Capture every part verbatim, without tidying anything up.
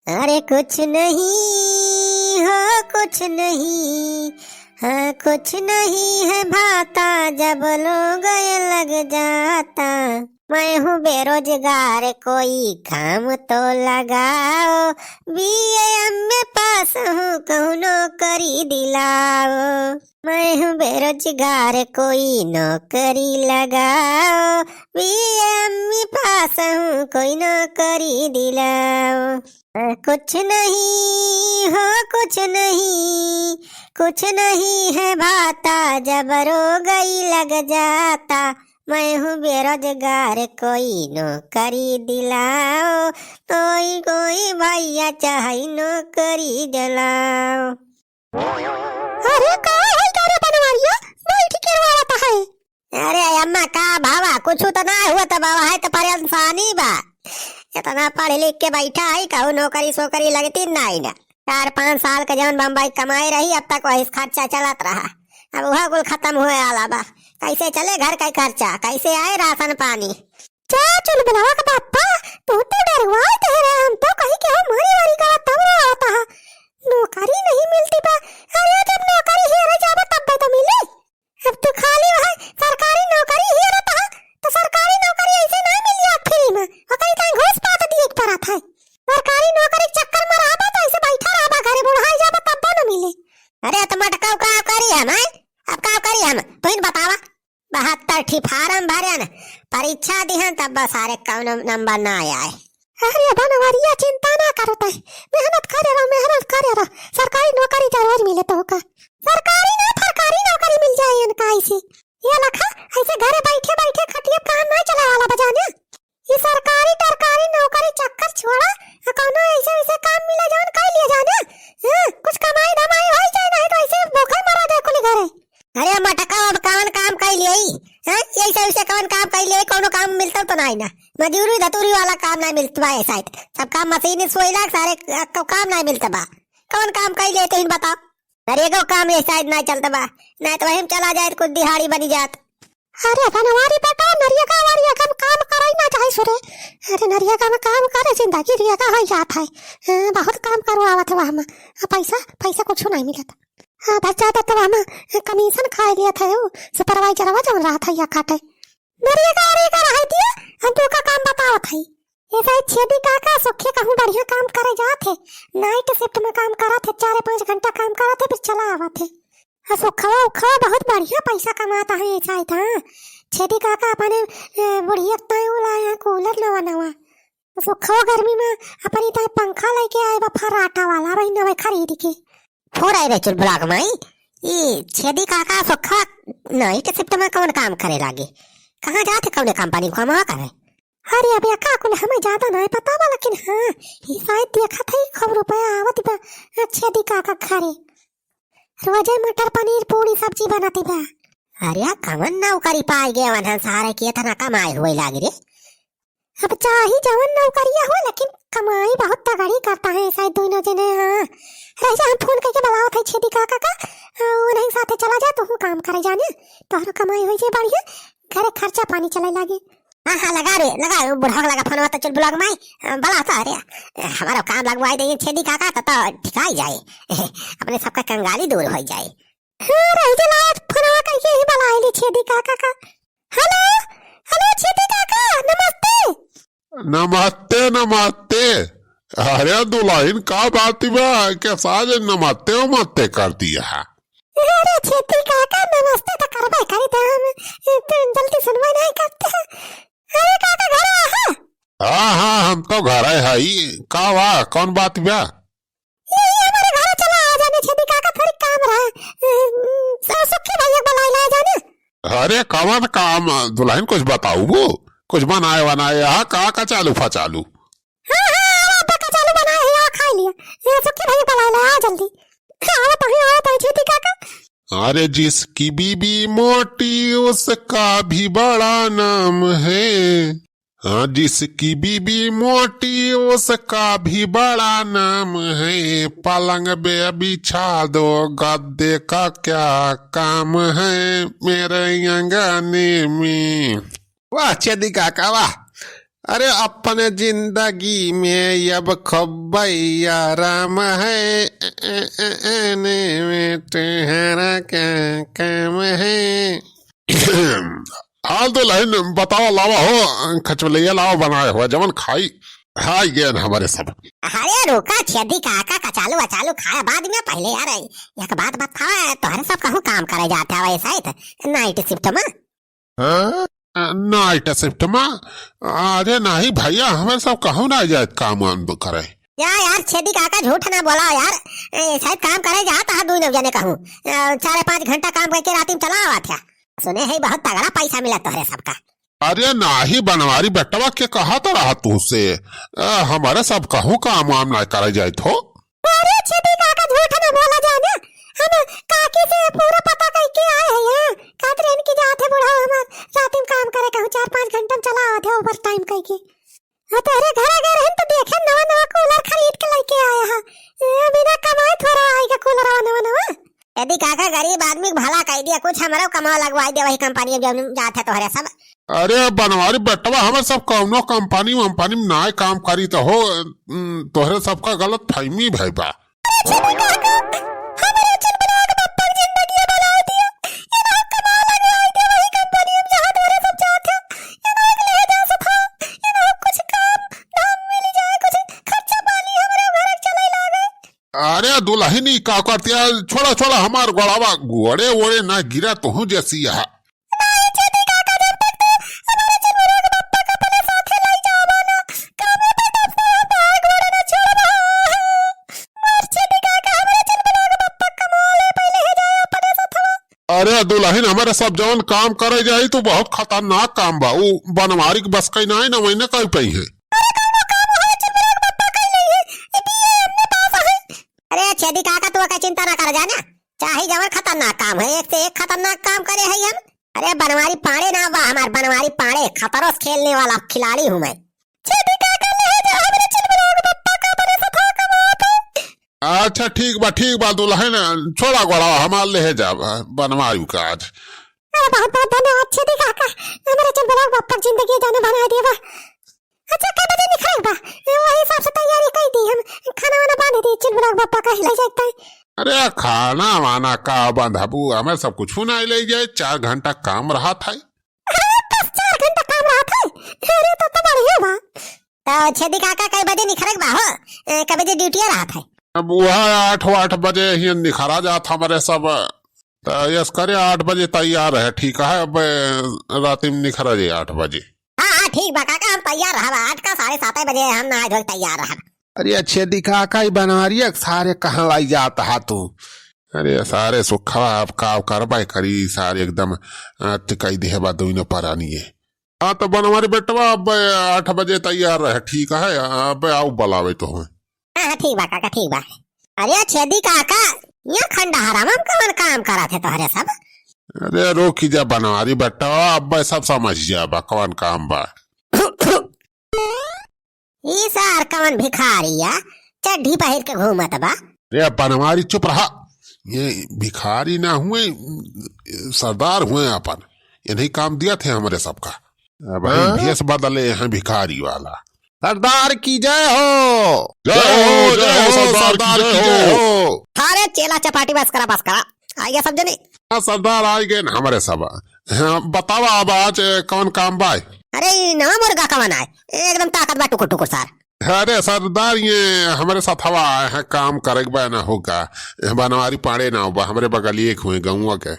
अरे कुछ नहीं हो, कुछ नहीं, हाँ, कुछ नहीं है भाता, जब लोग ये लग जाता। मैं हूँ बेरोजगार, कोई काम तो लगाओ, बीए एमए पास हूँ, कहूँ नौकरी दिलाओ। मैं हूँ बेरोजगार, कोई नौकरी लगाओ, बीए एमए पास हूँ, कोई नौकरी दिलाओ। हाँ, कुछ नहीं हो, कुछ नहीं, कुछ नहीं है भाता, जब रोग ई लग जाता। मैं हूँ बेरोजगार, कोई नौकरी दिलाओ, कोई, कोई भैया चाहे नौकरी दिलाओ। अरे का है तोरे बनवारिया, बैठ के रोवत है? अरे अम्मा, का बाबा, कुछ तो ना हुआ तो बाबा, है तो परेशानी बा। इतना पढ़ लिख के बैठा है, कहूँ नौकरी सोकरी लगती नहीं ना। चार पाँच साल के जौन बम्बई कमाई रही, अब तक वही खर्चा चलत रहा। अब वह कुल खत्म हुए आला बा। कैसे चले घर का खर्चा, कैसे आए राशन पानी? जा चुलबुलवा के बापा, तू तो डरवाए दे रहे, हम तो कहीं के हो मारी वारी करत तब रोवत है। नौकरी नहीं मिलती बा। अरे जब नौकरी हेरे जाबा तब तो मिली। अब तू खाली वह सरकारी नौकरी हेरत है, तो सरकारी नौकरी ऐसे ना मिली आप फ्री में, ओकरी ताई घूस पात दिए के पड़त है। सरकारी नौकरी के चक्कर में रहबा तो ऐसे बैठा रहबा घरे, बुढ़ाई जाबा तब न मिले। अरे तो मटकाऊ का करी हम, हैं? अब का करी हम, तू ही बतावा। बहत्तर ठी फार्म भरन, परीक्षा दिहन, तब बस सारे कौनो नंबर ना आए। अरे बनवरिया, चिंता ना करो तै, मेहनत करे रहो, मेहनत करे रहो, सरकारी नौकरी जरूर मिले तो का। सरकारी ना, फरकारी नौकरी मिल जाए इनका ऐसे। ये लखा, ऐसे घरे बैठे बैठे खटिया काम ना चलाए वाला बजाने। ये सरकारी टरकारी नौकरी चक्कर छोड़ा, आ कौनो ऐसे वैसे काम मिला जौन कर लिया जाने। हाँ, कुछ कमाई धमाई होई जाए, नहीं तो ऐसे भूखे मरा जाए कुली घरे। अरे मटका, अब कौन काम कर लिए? हाँ, ऐसे वैसे कौन काम कर लिए? कौनो काम मिलता तो नहीं ना, मजदूरी धतूरी वाला काम नहीं मिलता है शायद। सब काम मशीन से होइला, सारे क-, क-, काम नहीं मिलता बा। कौन काम कर लिए तो इन बताओ। नरेगा काम ये शायद नहीं चलता बा, नहीं तो वही में चला जाए तो कुछ दिहाड़ी बनी जात। अरे बनवारी बेटा, नरियका वारियका में काम करे ना चाहे सुरे। अरे नरियका में काम करे, जिंदगी रियका हो जात है। हाँ, बहुत काम करवावत है वहाँ में। हाँ, पैसा, पैसा कुछ नहीं मिलत। हाँ, बस ज्यादा तो वहाँ में कमीशन खाए लिया था वो सुपरवाइजर, वो जौन रहा था या काटे। नरियका वारियका रह दिया, हम तो का काम बतावत है। ऐसा ही छेदी काका सुखे कहूँ बढ़िया काम करे जात है, नाइट शिफ्ट में काम करत है, चार पाँच घंटा काम करत है, फिर चला आवत है। आ सुखवा उखवा बहुत बढ़िया पैसा कमाता है ऐसा ही था। छेदी काका अपने, ए, बुढ़िया ताई वो लाए हैं कूलर नवा नवा। सुखवा गर्मी में अपनी ताई पंखा लेके आए बा फर्राटा वाला, वही नवे खरीद के। फोर आई रे चुलबुला के माई, ई छेदी काका सुखवा नाइट शिफ्ट में कौन काम करे लागे? कहाँ जाते, कौने कंपनी में कमावा करे? अरे अबे का कुल हमें ज्यादा नहीं पता बा, लेकिन हाँ, ई शायद देखत है खूब रुपया आवत बा छेदी काका घरे। रोजे मटर पनीर पूरी सब्जी बनत बा। अरे कवन नौकरी पाए गए वनहन सारे की इतना कमाई हुए लागी रे? अब चाहे जवन नौकरिया हो, लेकिन कमाई बहुत तगड़ी करता है शायद दोनों जने। हाँ, रह जा, हम फोन करके बुलावत है छेदी काका का, हाँ, उन्हीं साथे चला जा, तू काम करे जाने, तोहरो कमाई हो जाए बढ़िया, घरे खर्चा पानी चले लागे। हाँ, हाँ, लगा रे, लगा, बुढ़वा के लगा फोनवा तो चुलबुला के माई, अ, बुला तो रे, अ, हमारा काम लगवाई दे छेदी काका तो, तो ठिकाई जाए, अपने सबका कंगाली दूर हो जाए। हाँ, रही जे लाओ, फोनवा करके ही बुलाए ले छेदी काका का। हेलो, हेलो छेदी काका, नमस्ते। नमस्ते, नमस्ते। अरे दुल्हन, का बात बा? कैसा जे नमस्ते उमस्ते कर दिया है? अरे छेदी काका, नमस्ते तो करबे करी थे हम, तू जल्दी सुनबे नहीं करते। अरे काका, घर आहा? हाँ, हाँ, हम तो घर आए हई। का बा, कौन बात बा? ये, ये हमारे घर चला आ जाने छेदी काका, थोड़ी काम रहा। अ, अ, सुखी भैया बुलाए ला जाने। अरे कवन काम दुल्हन, कुछ बताऊ वो? कुछ बनाए वनाए, हाँ, का का चालू फा चालू? हाँ, हाँ, अब का चालू बनाए है, आ खा लिया। ये सुखी भैया बुलाए ला, आ जल्दी। हाँ, आओ तो, आओ तो, छेदी काका। अरे जिसकी बीबी मोटी उसका भी बड़ा नाम है। हाँ, जिसकी बीबी मोटी उसका भी बड़ा नाम है, पलंग पे बिछा दो गद्दे का क्या काम है मेरे अंगने में। वाह छेदी काका वाह, अरे, अपने जिंदगी में अब खूब आराम है, ए, ए, ए, एने में तुम्हारा क्या काम है? हाल दुलहिन बतावा, लावा हो, कचौलिया लावा बनाए हुआ, जवन खाई, खाई गए न हमरे सब। अरे रुका छेदी काका, कचालू अचालू खाए बाद में, पहले यार एक बात बतावा, तोहरे सब कहूँ काम करे जात हवा ऐसा ही त night shift में? हाँ? Night shift में? अरे नहीं भैया, हमरे सब कहूँ ना जाए काम वाम करे। या यार छेदी काका, झूठ ना बोला यार, ए, शायद काम करे जात हा दुई जने कहूँ, अ, चार पाँच घंटा काम करके राती में चला आवा था। सुने है बहुत तगड़ा पैसा मिला तोहरे सबका। अरे नाही बनवारी बेटवा, के कहा तो रहा तुझसे, अ, हमरे सब कहूँ काम वाम ना करे जाए थो। अरे छेदी काका, झूठ ना बोला जाने, हम काकी से पूरा पता करके आए हैं यहाँ। कहत रहन कि जात है बुढ़ा हमार राती में काम करे कहूँ, चार पाँच घंटा में चला आवत है overtime करके। हाँ, तोहरे घर आ गए रहन तो देखे नवा नवा cooler खरीद के लेके आए हा। ए, बिना कमाए थोड़ा आएगा cooler नवा नवा। यदि काका गरीब आदमी के भला कह दिया, कुछ हमरो कमावा लगवाई दे वही कंपनी में जौन जात है तोहरे सब। अरे बनवारी बेटवा, हमरे सब कौनो कंपनी वंपनी में नाय काम करी तो हो, उम, तोहरे सबका गलत फहमी भई बा। अरे छेदी काका, हमरे चिलबलाग बप्पा के जिंदगी बनाए दिया। ये ना कमावा लगवाई दे वही कंपनी में जहाँ तोहरे सब जात है। ये ना ले जा सफा, ये ना कुछ काम धाम मिल जाए, कुछ खर्चा पानी हमरे घर चले लागे। अरे दुलहिनी का करतिया, छोड़ा, छोड़ा हमार गोड़ावा, गोड़े ओड़े ना गिरा तुहूँ जैसी यहाँ। नहीं छेदी काका, जब तक ते हमारे चिलबलाग बप्पा का अपने साथे ले जावा ना, कामे पे तब से हम तोहार गोड़े ना छोड़बा। मार छेदी काका, हमारे चिलबलाग बप्पा कमाले पहले है जाए अपने साथवा। अरे दुलहिन, हमरे सब जवन काम करे जाई तो बहुत खतरनाक काम बा। उ बनवारी के बस कई नाई ना, वही ना कर पाई है। अरे कौनो काम हो चिलबलाग बप्पा कई नहीं है, ये बीए एमए पास है। अरे छेदी काका, तू का चिंता ना कर जाना, चाहे जवन खतरनाक काम है, एक से एक खतरनाक काम करे है हम। अरे बनवारी पांड़े ना बा हमार, बनवारी पांड़े, खतरों से खेलने वाला खिलाड़ी हूँ मैं। छेदी काका, ले जा हमरे चिलबलाग बप्पा का अपने साथे कमावा पे। अच्छा ठीक बा, ठीक बा दुलहिन, छोड़ा गोड़वा हमार, ले जा बनवारी का आज। अरे बहुत बहुत धन्यवाद छेदी काका, हमरे चिलबलाग बप्पा के जिंदगी जाने बना दिया बा। अच्छा, कै बजे निकले बा? ए, वही हिसाब से तैयारी कर दी हम, खाना वाना बांध दी, चिलबलाग बप्पा का ले जाता है। अरे खाना वाना का बांधबू, हमें सब कुछ ना ले जाए, चार घंटा काम रहा था। अरे बस चार घंटा काम रहा था? अरे तो, तो बढ़िया बा। तो छेदी काका कै बजे निकले बा हो? ए, कै बजे ड्यूटी रहा था? अब वह आठ, आठ बजे ही निखरा जात हमरे सब। तो यस करे आठ बजे तैयार है, ठीक है, अब राती में निखरा जाए आठ बजे। हाँ, हाँ, ठीक बा काका, हम तैयार रहब। आठ का साढ़े सात बजे हम नहा धो के तैयार रहब। अरे छेदी काका, ई बनवारिया के सारे कहाँ लाई जात हा तू? अरे सारे सुखवा अब का करबे करी, सारे एकदम, अ, टिकाई देहे बा दोनों परानिये। हाँ, तो बनवारी बेटवा, अब आठ बजे तैयार रहे, ठीक है, अब आओ बुलावे तो हुए। हाँ, हाँ, ठीक बा काका, ठीक बा। अरे छेदी काका, यहाँ खंडहरा में कौन काम करत है तोहरे सब? अरे रोकी जा बनवारी बेटवा, अब सब समझ जाबा कौन काम बा। ई सार कवन भिखारी या चड्ढी पहिर के घूमत बा? रे बनवारी चुप रहा, ये भिखारी ना हुए, सरदार हुए अपन, इन्हीं काम दिया थे हमरे सबका। अब हाँ? भेष बदले हैं भिखारी वाला। सरदार की जय हो। जय हो, जय हो, सरदार की जय हो। अरे चेला चपाटी बस करा, बस करा, आइए सब जने। हाँ, सरदार आ गए न हमरे सब। हाँ, बतावा अब आज, ए, कौन काम बा? अरे, ई नवा मुर्गा कवन आए? एकदम ताकत बा टुकुर टुकुर सार। अरे सरदार, ये हमरे साथ हवा आए हैं, काम करे के बा ना होगा। बनवारी पाड़े ना बा, हमरे बगलिए के हुए गौवा के।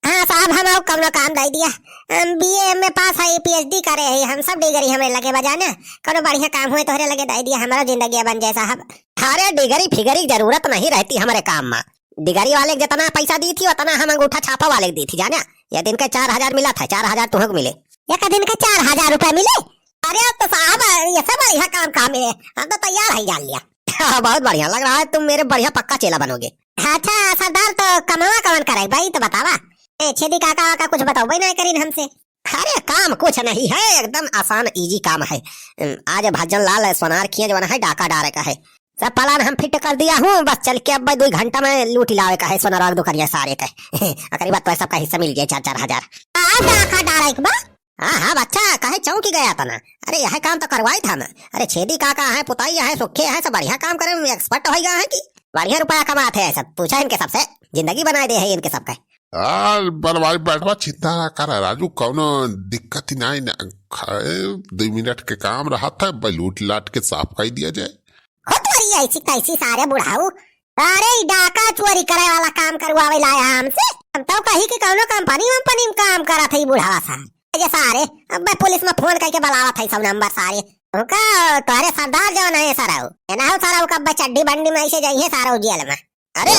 हाँ साहब, हम आओ कौनो काम दे दिया। हम बीए एमए पास है, पीएचडी करे है, हम सब डिग्री हमें लगे बजाने। कौनो बढ़िया काम हुए तोहरे लगे दे दिया, हमारा जिंदगी बन जाए साहब। अरे डिग्री फिगरी जरूरत नहीं रहती हमारे काम में। डिगरी वाले के जितना पैसा दी थी, उतना हम अंगूठा छापा वाले के दी थी, जाने? ये दिन के चार हजार मिला था, चार हजार तुहक मिले। एक दिन के चार हजार रुपया मिले? अरे तो साहब, ये सब बढ़िया काम कहाँ मिले? हम तो तैयार है जान लिया। बहुत बढ़िया, लग रहा है तुम मेरे बढ़िया पक्का चेला बनोगे। अच्छा सरदार, तो कमावा कौन करे भाई, तो बतावा। ए, छेदी काका का कुछ बताओ भाई, ना करीन हमसे। अरे काम कुछ नहीं है, एकदम आसान easy काम है। अम, आज भजन लाल सोनार किए जवन है, डाका डारे का है। सब plan हम fit कर दिया हूँ, बस चल के अब दो घंटा में लूट लावे का है सोनार दुकानिया सारे का। ओकरी बाद तो सबका हिस्सा मिल गया चार चार हजार। आ, डाका डारे के बा? हाँ, हाँ, बच्चा, काहे चौंकी गया तना? अरे, यह काम तो करवाई था मैं। अरे, छेदी काका है, पुताई है, सुखे है, सब बढ़िया काम करे में expert होइ गया है कि बढ़िया रुपया कमात है सब। पूछा इनके सबसे, जिंदगी बनाए दे है इनके सबके। आ, बलवाई बैठवा, चिंता ना कर राजू, कौनो दिक्कत ही नाई ना। खाए, दो मिनट के काम रहत है, भाई लूट लाट के साफ कर दिया जाए। हो तोरी ऐसी तैसी सारे बुढ़ाऊ, अरे, ई डाका चोरी करे वाला काम करवावे लाया हमसे। हम तो कही कि कौनो कंपनी वंपनी में काम करत है ई बुढ़ावा सा। ये सारे, अब मैं पुलिस में फोन करके बुलावत है सब नंबर सारे। उनका तोहरे सरदार जौन है सरऊ, ये ना हो सरऊ, कब चड्डी बंडी में ऐसे जाइए सरऊ जेल में। अरे,